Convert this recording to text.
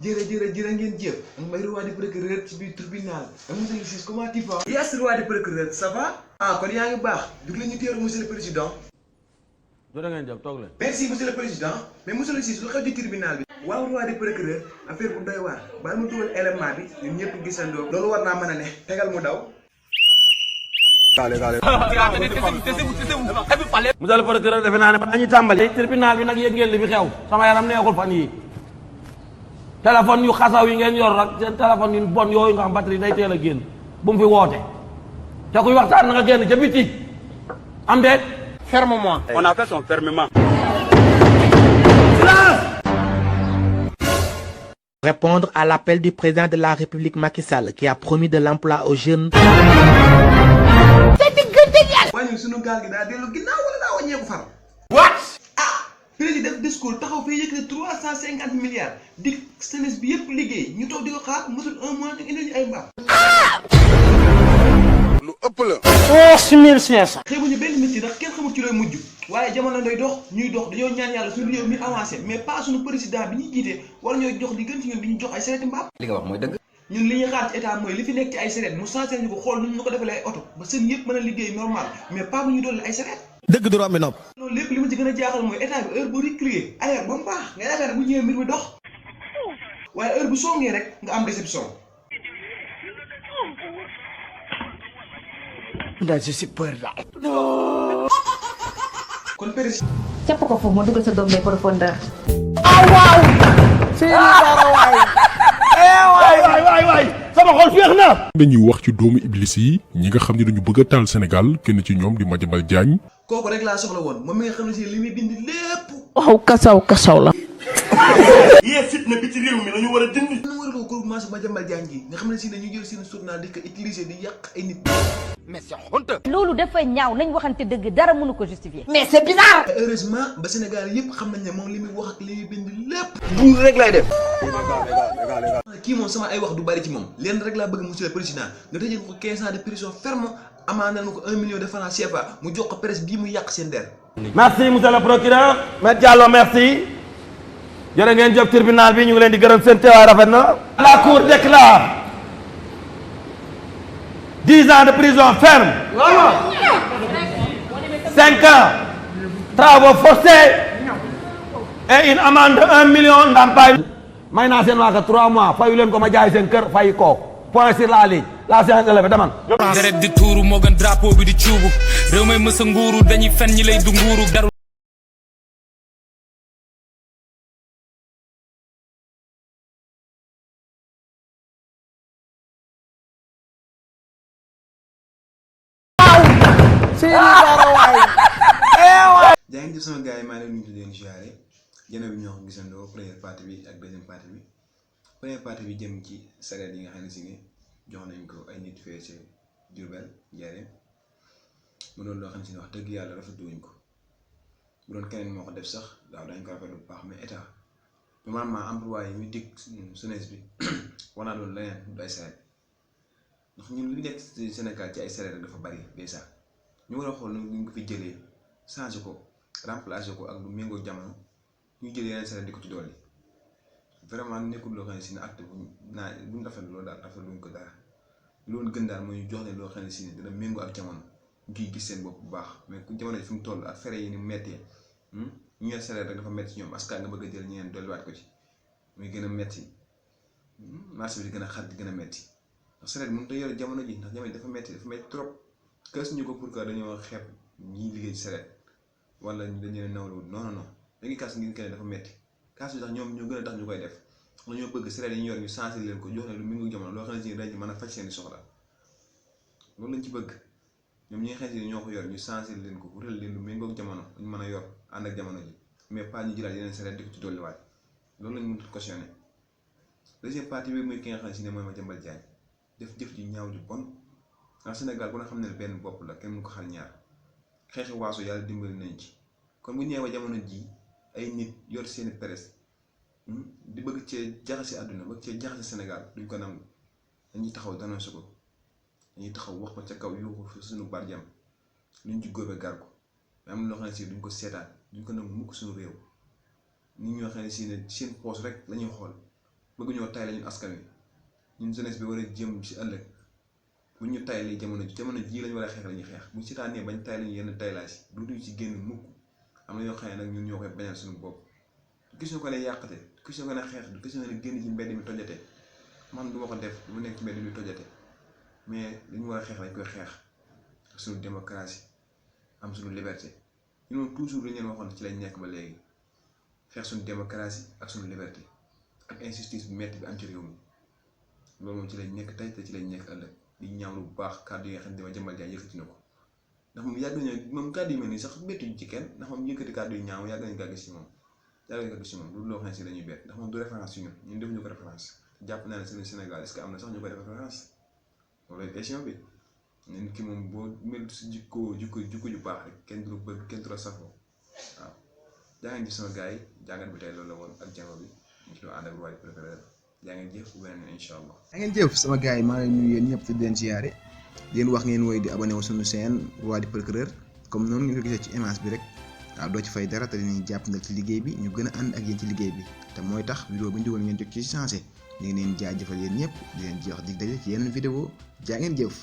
Jërë ngeen jëf. May roi du procureur ci biir tribunal. Monsieur le juge, comment tu vas? Yes, roi du procureur, ça va? Ah, kon yaa ngi baax. Dugg la ñu teeru monsieur le président. jërë ngeen jëf toog leen. Merci monsieur le président. Mais monsieur le juge, lu xew ci tribunal bi? Waaw roi du procureur, affaire bu doy waar. Bala ma dugal élément bi, ñun ñëpp gisandoo. Loolu war naa mën a ne. Tegal mu daw. monsieur le procureur defe naa ne ba dañuy tàmbali. tribunal bi nag yéen ngeen li fi xew. sama yaram neexul fan yii. téléphone yu xasaw yi ngeen yor rek seen téléphone yu bon yooyu nga xam batterie day teel a génn bu mu fi woote te kuy waxtaan na nga génn ca biti am déet. Ferme-moi. On a fait son fermement. Répondre à l'appel du président de la République Macky Sall qui a promis de l'emploi aux jeunes. Waaye ñun sunu gaal gi daa dellu ginnaaw wala daa wàññeeku far. Président def discours taxaw fii yëkkati 350 milliards di jeunesse bi yëpp liggéey ñu toog di ko xaar mosul un mois ñu indi ñu ay mbaam. Lu ëpp la. 13500. xeebuñu benn nit yi ndax kenn xamul ci looy mujj waaye jamono day dox ñuy dox dañoo ñaan yàlla suñu réew mi avancé mais pas suñu président bi ñuy jiite war ñooy jox li gën ci ñun di ñu jox ay sereeti mbaam. li nga wax mooy dëgg. ñun li ñuy xaar ci état mooy li fi nekk ci ay sereet mu changé ñu ko xool nu ñu ko defalee ay oto ba seen yëpp mën a liggéey normal mais pas bu ñu dolli ay sereet. dëgg du romb nopp. loolu lépp li ma ci gën a jaaxal mooy état bi heure bu reculer ailleurs ba mu baax nga yaakaar bu ñëwee mbir mi dox waaye heure bu songee rek nga am déception. Là, je suis peur là. kon président. capp ko foofu ma dugal sa doom des profondeur. waay sama xol féex na. dañuy wax ci doomu iblis yi ñi nga xam ne dañu bëgg a taal Sénégal kenn ci ñoom di Madiambal Diagne. kooku rek laa soxla woon moom mi nga xam ne si li muy bind lépp. waaw kasaw la. yee fitna bi ci réew mi lañu war a dindi. nu waraloo groupement si Madiambal Diagne gi nga xam ne si ne ñu jël seen journal di ko utiliser di yàq ay nit. Mais c'est honte. loolu dafay ñaaw nañ waxante dëgg dara mënu ko justifier. mais c'est bizarre. heureusement ba Sénégal yëpp xam nañ ne moom li muy wax ak li muy bind lépp. duul rek lay def. kii moom sama ay wax du bari ci moom lenn rek laa bëgg monsieur le président nga tëjee ko 15 ans de prison ferme amaanal na ko 1 million de francs CFA mu jox ko presse bii mu yàq seen der. merci monsieur le procureur. Maître Diallo merci. jërë ngeen jëf tribunal bi ñu ngi leen di gërëm seen teewaay rafet na. la cour déclare 10 ans de prison ferme. 5 ans travaux forcés et une amende de 1 million ndàmpaay. may naa seen waa 3 mois fayu leen ko ma jaay seen kër fay ko point sur la ligne la séance est levée demal. deret di tuuru moo gën drapeau bi di cuubu réew may mësa nguuru dañuy fen ñi lay du nguuru daru jaa ngi jëf sama gars yi maa ngi leen di leen ziare jëno bi ñoo ko gisandoo première partie bi ak deuxième partie bi première partie bi jëm ci sareet yi nga xam ne si ne jox nañ ko ay nit fee ci Diourbel Njaaréem mu doon loo xam ne si ne wax dëgg yàlla rafetluwuñ ko bu doon keneen moo ko def sax waaw dañ ko rafetlu bu baax mais état normalement emploi yi muy dig jeunesse bi war naa doon leneen du ay sareet ndax ñun li nekk ci Sénégal ci ay sareet rek dafa bari déjà ñu war a xool nu ñu ko fi jëlee changé ko remplacé ko ak lu méngoo jamono ñu jël yeneen sareet di ko ci dolli vraiment nekkul loo xam ne si ne acte buñ rafetlu loolu daal rafetluñ ko dara loolu gën daal mooy ñu jox leen loo xam ne si ne dina méngoo ak jamono ngi gis seen bopp bu baax mais ku jamono ji fi mu toll ak fere yi ni mettee ñu yor sareet rek dafa metti ci ñoom askan nga bëgg a jël ñeneen dolliwaat ko ci muy gën a metti marché bi di gën a xat di gën a metti ndax sareet mënut a yor jamono ji ndax jamono ji dafa metti trop kës ñu ko pour que dañoo xeeb ñiy liggéey ci sareet wala dañu leen nawlu non dañuy kaas ngir kenn dafa metti kaas bi tax ñoom ñoo gën a tax ñu koy def dañoo bëgg sareet yi ñu yor ñu changé leen ko jox leen lu méngoo jamono loo xam ne si dañ ci mën a faj seen soxla loolu lañ ci bëgg ñoom ñi nga xam ne ñoo ko yor ñu changé leen ko wutal leen lu méngoo jamono ñu mën a yor ànd ak jamono ji mais pas ñu jëlaat yeneen sareet di ko ci dolliwaat loolu lañ mën a cautionné deuxième partie bi muy ki nga xam ne si ne mooy Madiambal Diagne def jëf ji ñaaw ju bon ndax Sénégal bu nga xam ne benn bopp la kenn mu ko xal ñaar xeexi waaso yàlla dimbali nañ ci kon bu ñëwee jamono ji ay nit yor seeni presse di bëgg cee jaxase àdduna bëgg cee jaxase Sénégal duñ ko nangu dañuy taxaw dénoncé ko dañuy taxaw wax ko ca kaw yuuxu suñu barjam luñ ci góobe gar ko mais am na loo xam ne si duñ ko seetaan duñ ko nangu mukk suñu réew nit ñoo xam ne si ne seen poos rek lañuy xool bëgg ñoo tay lañu askan wi ñun jeunesse bi war a jëm ci ëllëg bu ñu taylee jamono ji lañu war a xeex lañuy xeex bu ci tànnee bañ tay lañu yenn taylaas yi duñu ci génn mukk am na yoo xam ne nag ñun ñoo koy bañal suñu bopp gis ñu ko ne yàqate gis ñu ko ne xeex gis ñu ne génn ci mbedd mi tojate man duma ko def du mu nekk ci mbedd mi tojate mais li ñu war a xeex lañ koy xeex suñu démocratie am suñu liberté ñu noonu toujours li ngeen waxoon ci lañ nekk ba léegi xeex suñu démocratie ak suñu liberté ak injustice bu metti bi am ci réew mi loolu moom ci lañ nekk tey te ci lañ nekk ëllëg di ñaawlu bu baax kàddu yi nga xam ne dama jëmbal jaay yëkkati na ko ndax moom yàgg nañu moom kàddu yi mel nii sax bettuñu ci kenn ndax moom yëkkati kàddu yi ñaaw yàgg nañu kaa gis ci moom loolu loo xam ne si dañuy bett ndax moom du référence ci ñun defuñu ko référence jàpp naa ne seen Sénégal est-ce que am na sax ñu koy def référence loolu question bi nit ki moom boo mel si jikko ju baax rek kenn du la bëgg kenn du la safoo waaw jaa ngeen jëf sama gars yi jàngat bi tey loolu la woon ak jano bi ñu ci doon ànd ak Roi du Procureur jaa ngeen jëf bu beneen incha allah. jaa ngeen jëf sama gars yi maa ngi nuyu yéen ñëpp te di leen ziyaare di leen wax ngeen woy di abonné wu suñu chaîne Roi du Procureur comme noonu ngeen ko gisee ci image bi rek waaw doo ci fay dara te dinañ jàppandal ci liggéey bi ñu gën a ànd ak yéen ci liggéey bi te mooy tax vidéo bi ñu dugal ngeen jot ci changé ñu ngi leen jaajëfal yéen ñëpp di leen jox dig daje ci yeneen vidéo jaa ngeen jëf.